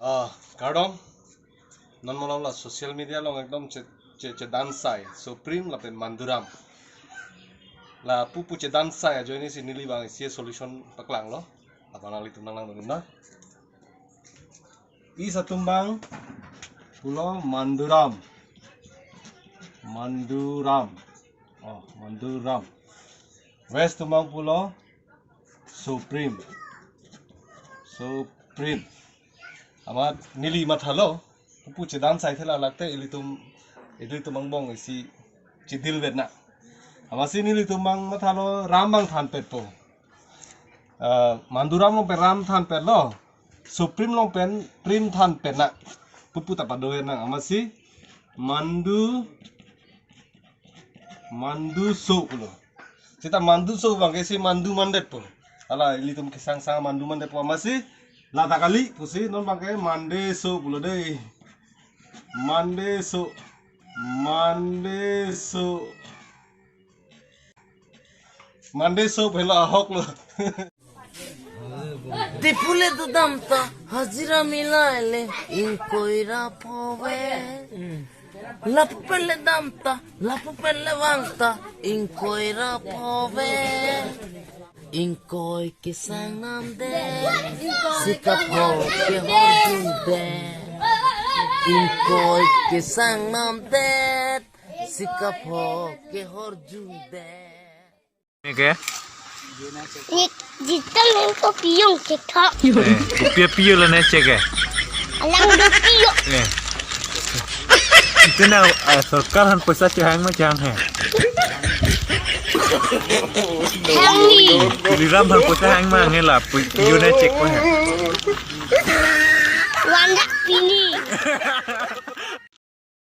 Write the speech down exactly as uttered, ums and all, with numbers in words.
Ah, kardom. Non malom la social media along ekdom che, che, chedan sai Soprim lapen Manduram. La pupu chedan sai ajoine si neli abang isi solution paklanglo. Abang nanglitum nanglangdun na. East atum abang pulo Manduram. Manduram. Oh, Manduram. West atum abang pulo Soprim. Soprim. Amat neli mathalo, pupu chedan sai thela lakte ilitum, ilitum angbong isi chedil vet na. Amatsi nelitum abang mathalo Ram abang thanpetpo. Eh, Manduram along pen Ram thanpetlo. Soprim along pen Prim thanpet na. Pupu ta pado nang. Amatsi Mandu, Manduso pulo. Seta Manduso abangke si Mandu mandetpo. Hala ilitum kesangsang Mandu mandetpo. Amatsi ladak kali pusi non abangke Mandeso pulo dei. Mandeso. Mandeso. Mandeso helo ahoklo. Diphu le dodam ta hajira milaile ingkoi ra phove. Lapu pen le dam ta, lapu pen le vang ta ingkoi ra phove. Ingkoi kesang namdet, si kapho kehorjungdet. Ingkoi kesang namdet, si kapho kehorjungdet. Neke? Nik jitang hem ko piyong chethok. Eh, kopi apiyo lo ne cheke? Alang do piyo. Eh. Ito na, ah, sorkar aphan poisa chehang ma chehang he? Hang ni. Tuliram aphan poisa hang ma hang he la, pu-, piyo ne chek ko he. Wan dak pini.